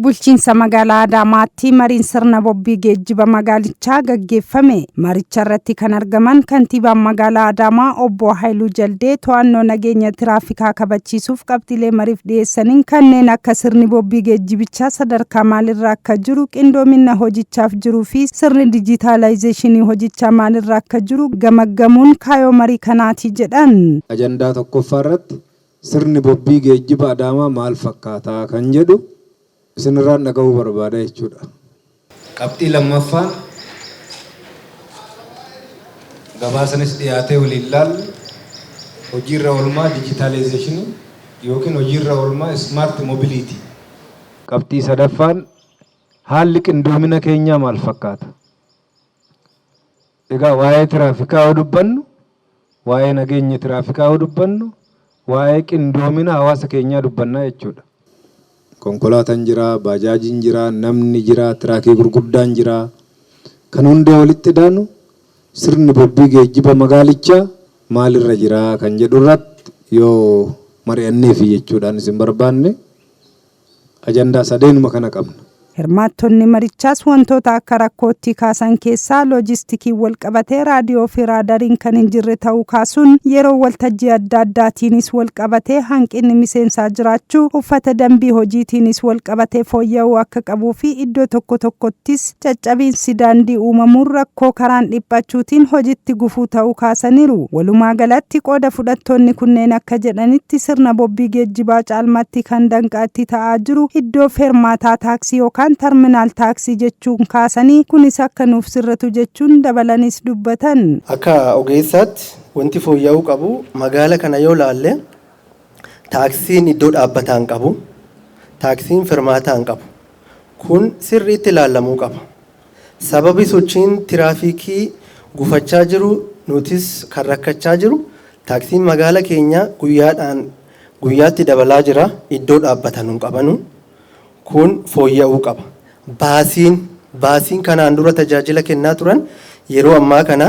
Bulchiinsa magaalaa Adaamaatti mariin sirna bobbii geejjiba magaalichaa gaggeeffame. Maricha irratti kan argaman kantiibaan magaalaa Adaamaa obbo Haayiluu Jaldee to'annoo nageenya tiraafikaa kabachiisuuf qabxiilee mariif dhiyeessaniin kanneen akka sirni bobbii geejjibichaa sadarkaa maalirra akka jiru, qindoomina hojichaaf jiruu fi sirni dijitaalaayizeeshinii hojichaa maalirra akka jiru gamaggamuun kaayoo marii kanaati jedhan. Ajandaa tokkoffaa irratti sirni bobbii geejjiba Adaamaa maal fakkaataa kan jedhu isinirraan dhagahuu barbaada jechuudha. Qabxii lammaffaan gabaasanis dhiyaatee waliin laallu hojiirra oolmaa dijitaalaayizeeshinii yookiin hojiirra oolmaa smart mobility. Qabxii sadaffaan haalli qindoomina keenyaa maal fakkaata? Egaa waa'ee tiraafikaa yoo dubbannu, waa'ee nageenya tiraafikaa yoo dubbannu, waa'ee qindoomina hawaasa keenyaa dubbannaa jechuudha. Konkolaataan jira, baajaajiin jira, namni jira, tiraakii gurguddaan jira. Kan hunda walitti daanu sirni bobbii geejjiba magaalichaa maalirra jira kan jedhu irratti yoo mari'anneefi jechuudhaan isin barbaanne ajandaa sadeenuma kana qabna. Hirmaattonni marichaas wantoota akka rakkootti kaasan keessaa loojistikii wal qabatee raadiyoo fi raadariin kan hin jirre ta'uu kaasuun, yeroo waltajjii adda addaatiinis wal qabatee hanqinni miseensaa jiraachuu, uffata dambii hojiitiinis wal qabatee fooyya'uu akka qabuu fi iddoo tokko tokkottis caccabiinsi daandii uumamuun rakkoo karaan dhiphachuutiin hojitti gufuu ta'uu kaasaniiru. Walumaa galatti qooda fudhattoonni kunneen akka jedhanitti, sirna bobbii geejjibaa caalmatti kan danqaatti ta'aa jiru iddoo feermaataa taaksii yookaan terminal taaksii jechuun kaasanii, kunis akka nuuf sirratu jechuun dabalanis dubbatan. Akka ogeessaatti wanti fooyya'uu qabu, magaala kana yoo laalle, taaksiin iddoo dhaabbataa hin qabu. Taaksiin firmaataa hin qabu. Kun sirriitti ilaalamuu qaba. Sababi sochiin tiraafikii gufachaa jiru, nutis kan rakkachaa jiru, taaksiin magaala keenya guyyaadhaan guyyaatti dabalaa jira. Iddoo dhaabbatan hin qabanu. Kun fooyya'uu qaba. Baasiin kanaan dura tajaajila kennaa turan yeroo ammaa kana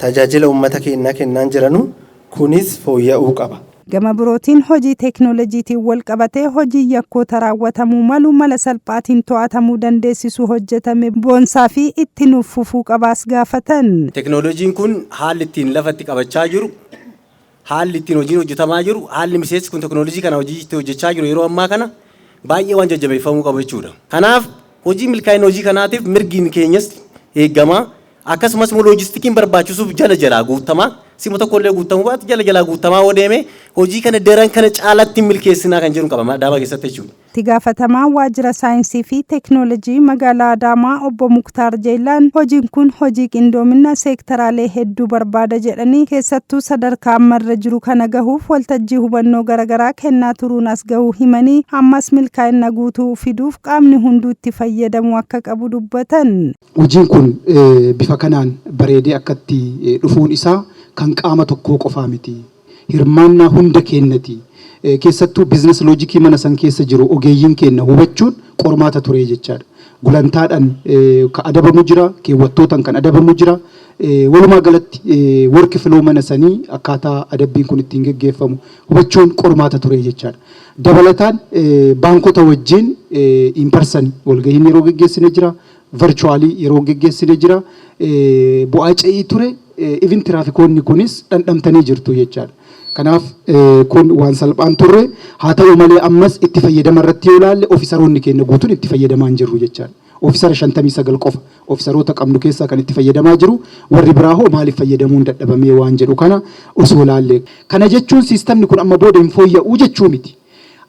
tajaajila uummata keenyaa kennaan jiranu, kunis fooyya'uu qaba. Gama birootiin hojii teeknooloojiitiin wal qabatee hojii yakkoota raawwatamuu malu mala salphaatiin to'atamuu dandeessisu hojjetame boonsaa fi itti nuuf fufuu qabaas gaafatan. Teeknooloojiin kun haalli ittiin lafatti qabachaa jiru, haalli ittiin hojiin hojjetamaa jiru, haalli miseensi kun teeknooloojii kana hojii itti hojjechaa jiru yeroo ammaa kana baay'ee waan jajjabeeffamuu qabu jechuudha. Kanaaf hojii milkaa'ina hojii kanaatiif mirgiin keenyas eegamaa, akkasumas immoo loojistikiin barbaachisuuf jala jalaa guutamaa, sima tokko illee guutamuu baatu jala jalaa guutamaa yoo deeme, hojii kana daran kana caalatti milkeessinaa kan jedhu qaba Adaamaa keessatti jechuudha. Itti gaafatamaa waajjira saayinsii fi teeknoolojii magaalaa Adaamaa obbo Muktaar Jeelaan hojiin kun hojii qindoomina seektaraalee hedduu barbaada jedhanii, keessattuu sadarkaa ammarra jiru kana gahuuf waltajjii hubannoo garaagaraa kennaa turuun as gahuu himanii, ammas milkaa'ina guutuu fiduuf qaamni hunduu itti fayyadamuu akka qabu dubbatan. Hojiin kun bifa kanaan bareedee akkatti dhufuun isaa kan qaama tokkoo qofaa miti. Hirmaannaa hunda keenyati. Keessattuu business logic mana san keessa jiru ogeeyyiin keenya hubachuun qormaata ture jechaadha. Gulantaadhaan kan adabamu jira, keewwattootaan kan adabamu jira. Walumaa galatti work flow mana sanii akkaataa adabbiin kun ittiin geggeeffamu hubachuun qormaata ture jechaadha. Dabalataan baankota wajjin in person walgahiin yeroo geggeessine jira. Virtually yeroo geggeessine jira. Bu'aa ce'ii ture even tiraafikoonni kunis dhandhamtanii jirtu jechaadha. Kanaaf kun waan salphaan turre. Haa ta'u malee, ammas itti fayyadama irratti yoo ilaalle, ofisaroonni keenya guutuun itti fayyadamaa hin jirru jechaadha. Ofisara 59 qofa ofisaroota qabnu keessaa kan itti fayyadamaa jiru. Warri biraa hoo maaliif fayyadamuun dadhabamee waan jedhu kana osoo ilaalle. Kana jechuun siistamni kun amma booda hin fooyya'uu jechuu miti.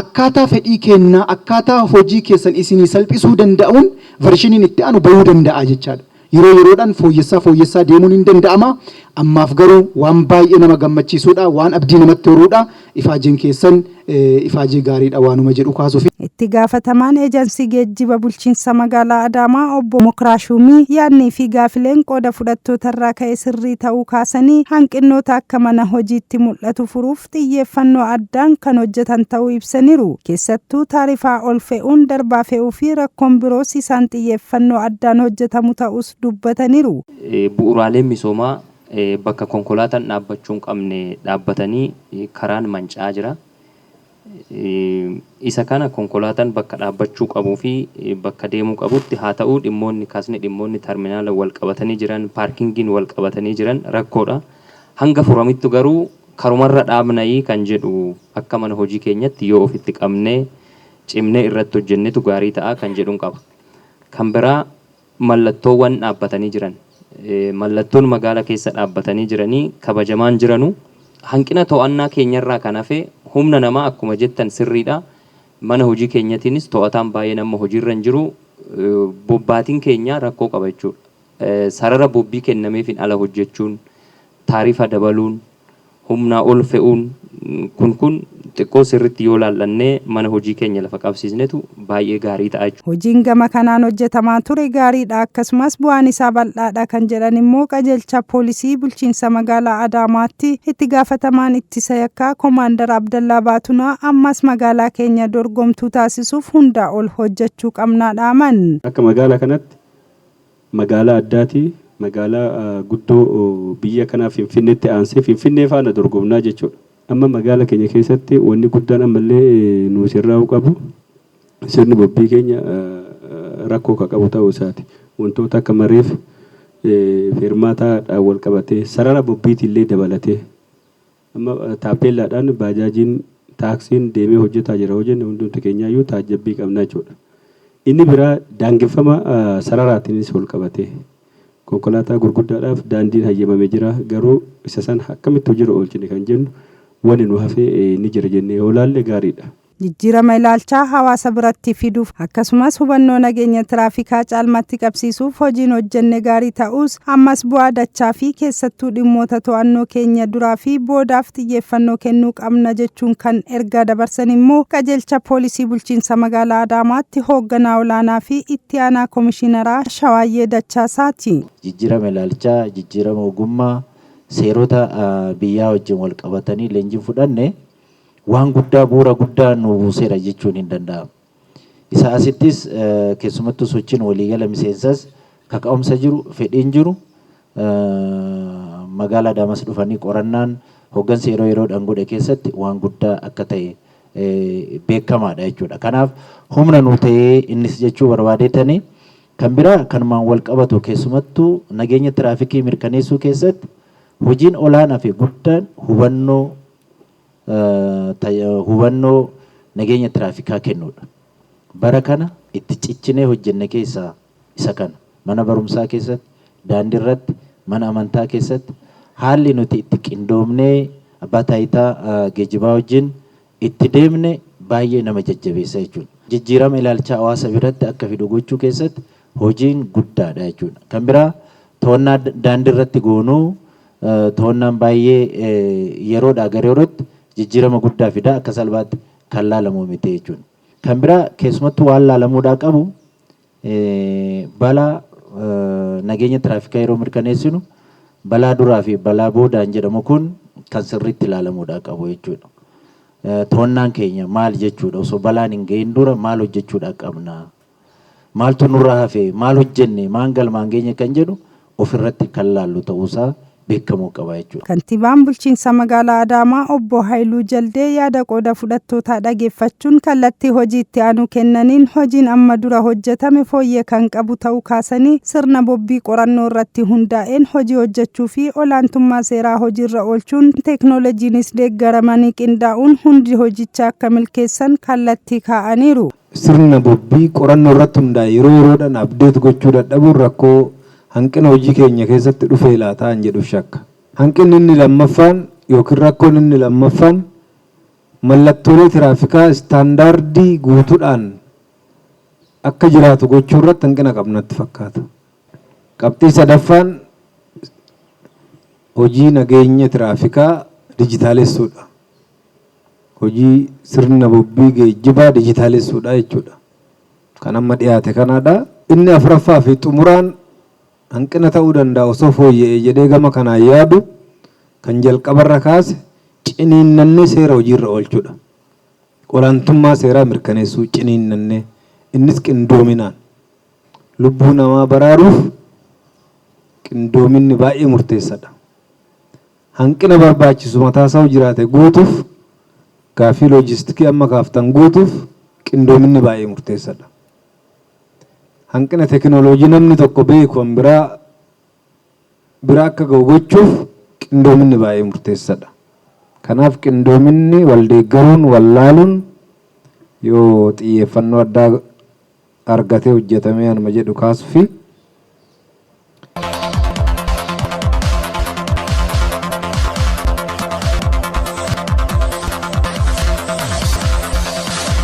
Akkaataa fedhii kennaa, akkaataa hojii keessan isinii salphisuu danda'uun versioniin itti aanu bahuu danda'a jechaadha. Yeroo yeroodhaan fooyyessaa fooyyessaa deemuun hin danda'ama. Ammaaf garuu waan baay'ee nama gammachiisuudha, waan abdii namatti horuudha. Ifaajeen keessan ifaajee gaariidha waanuma jedhu kaasuuf. Itti gaafatamaan eejansii geejjiba bulchiinsa magaalaa Adaamaa obbo Mokraa Shuumii yaadnii fi gaafileen qooda fudhattoota irraa ka'e sirrii ta'uu kaasanii, hanqinnoota akka mana hojiitti mul'atu furuuf xiyyeeffannoo addaan kan hojjetan ta'uu ibsaniiru. Keessattuu taarifaa ol fe'uun, darbaa fe'uu fi rakkoon biroos isaan xiyyeeffannoo addaan hojjetamu ta'us dubbataniiru. Bu'uuraaleen misoomaa bakka konkolaataan dhaabbachuu hin qabne dhaabbatanii karaan manca'aa jira. Isa kana konkolaataan bakka dhaabbachuu qabuu fi bakka deemuu qabutti haa ta'u, dhimmoonni kaasne, dhimmoonni terminaala wal qabatanii jiran, parkingiin wal qabatanii jiran rakkoodha. Hanga furamittu garuu karumarra dhaabnayii kan jedhu akka mana hojii keenyatti yoo ofitti qabnee cimnee irratti hojjennetu gaarii ta'a kan jedhuun qaba. Kan biraa mallattoowwan dhaabbatanii jiran, mallattoon magaala keessa dhaabbatanii jiranii kabajamaan jiranu hanqina to'annaa keenyarraa kan hafe, humna namaa akkuma jettan sirriidha. Mana hojii keenyatiinis to'ataan baay'een amma hojiirra hin jiru. Bobbaatiin keenya rakkoo qaba jechuudha. Sarara bobbii kennameefin ala hojjechuun, taarifa dabaluun, humnaa ol fe'uun kun xiqqoo sirriitti yoo laallannee mana hojii keenya lafa qabsiisnetu baay'ee gaarii ta'a jechuudha. Hojiin gama kanaan hojjetamaa ture gaariidha, akkasumas bu'aan isaa bal'aadha kan jedhan immoo qajeelcha poolisii bulchiinsa magaalaa Adaamaatti itti gaafatamaan ittisa yakkaa Koomaandar Abdallaa Baatunaa, ammas magaalaa keenya dorgomtuu taasisuuf hundaa ol hojjechuu qabnaa dhaaman. Akka magaalaa kanatti magaalaa addaati. Magaalaa guddoo biyya kanaa Finfinneetti aansee Finfinnee faana dorgomnaa jechuudha. Amma magaala keenya keessatti wanni guddaan ammallee nu sirraa'uu qabu sirni bobbii keenya rakkoo kan qabu ta'uu isaati. Wantoota akka mareef firmaataadhaan wal qabatee, sarara bobbiitillee dabalatee, amma taappeellaadhaan baajaajiin, taaksiin deemee hojjetaa jira hojjenne hundumti keenyaayyuu taajjabbii qabna jechuudha. Inni biraa daangeffama sararaatiinis wal qabatee konkolaataa gurguddaadhaaf daandiin hayyamamee jira, garuu isa san akkamitti hojiirra oolchine kan jennu wanni nu hafee ni jira jennee yoo laalle gaariidha. Jijjiirama ilaalchaa hawaasa biratti fiduuf akkasumas hubannoo nageenya tiraafikaa caalmatti qabsiisuuf hojiin hojjenne gaarii ta'us, ammas bu'aa dachaa fi keessattuu dhimmoota to'annoo keenya duraa fi boodaaf xiyyeeffannoo kennuu qabna jechuun kan ergaa dabarsan immoo qajeelcha poolisii bulchiinsa magaalaa Adaamaatti hoogganaa olaanaa fi itti aanaa komishiinaraa Shawaayyee Dachaasaati. Jijjiirama ilaalchaa, jijjiirama ogummaa, seerota biyyaa wajjin wal qabatanii leenjiin fudhanne waan guddaa, bu'uura guddaa nu buuseera jechuun hin danda'amu. Isa asittis keessumattuu sochiin waliigala miseensas kaka'umsa jiru, fedhiin jiru, magaalaa Adaamas dhufanii qorannaan hooggansi yeroo yeroodhaan godhe keessatti waan guddaa akka ta'e beekamaadha jechuudha. Kanaaf humna nu ta'ee innis jechuu barbaadeetanii. Kan biraa kanumaan wal qabatu, keessumattuu nageenya tiraafikii mirkaneessuu keessatti hojiin olaanaa fi guddaan hubannoo nageenya tiraafikaa kennuudha. Bara kana itti ciccinee hojjenne keessaa isa kana. Mana barumsaa keessatti, daandii irratti, mana amantaa keessatti haalli nuti itti qindoomnee abbaa taayitaa geejjibaa wajjin itti deemne baay'ee nama jajjabeessa jechuudha. Jijjiirama ilaalcha hawaasa biratti akka fidu gochuu keessatti hojiin guddaadha jechuudha. Kan biraa to'annaa daandii irratti goonuu, to'annaan baay'ee yeroodhaa gara yerootti jijjiirama guddaa fida, akka salphaatti kan laalamu miti jechuudha. Kan biraa keessumattuu waan laalamuudhaa qabu, balaa nageenya tiraafikaa yeroo mirkaneessinu balaa duraa fi balaa boodaan jedhamu kun kan sirriitti ilaalamuudhaa qabu jechuudha. To'annaan keenya maal jechuudha, osoo balaan hin gahin dura maal hojjechuudhaa qabna? Maaltu nurraa hafe? Maal hojjenne? Maan galmaan geenye kan jedhu ofirratti kan laallu ta'uusaa beekamuu qaba jechuudha. Kantiibaan bulchiinsa magaalaa Adaamaa obbo Haayiluu Jaldee yaada qooda fudhattootaa dhageeffachuun kallattii hojii itti aanu kennaniin, hojiin amma dura hojjetame fooyyee kan qabu ta'uu kaasanii, sirna bobbii qorannoo irratti hundaa'een hojii hojjechuu fi olaantummaa seeraa hojiirra oolchuun teeknooloojiinis deeggaramanii qindaa'uun hundi hojicha akka milkeessan kallattii kaa'aniiru. Sirna bobbii qorannoo irratti hundaa'e yeroo yeroodhaan update gochuu dadhabuun rakkoo hanqina hojii keenya keessatti dhufee laataa hin jedhu shakka. Hanqinni inni lammaffaan yookiin rakkoon inni lammaffaan mallattoolee tiraafikaa istaandaardii guutuudhaan akka jiraatu gochuu irratti hanqina qabnatti fakkaata. Qabxii sadaffaan hojii nageenya tiraafikaa dijitaalessuudha. Hojii sirna bobbii geejjibaa dijitaalessuudha jechuudha. Kan amma dhiyaate kanaadha. Inni afuraffaa fi xumuraan hanqina ta'uu danda'a osoo fooyya'ee jedhee gama kanaan yaadu, kan jalqabarra kaase, ciniinnannee seera hojiirra oolchuudha. Olaantummaa seeraa mirkaneessuu ciniinnannee, innis qindoominaan lubbuu namaa baraaruuf qindoominni baay'ee murteessaadha. Hanqina barbaachisu mataasaa jiraate guutuuf Gaaffii loojistikii amma kaaftan guutuuf qindoominni baay'ee murteessaadha. Hanqina teekinooloojii namni tokko beeku biraa bira akka ga'u gochuuf qindoominni baay'ee murteessaadha. Kanaaf qindoominni wal deeggaruun wallaaluun yoo xiyyeeffannoo addaa argatee hojjetamee anuma jedhu kaasuu fi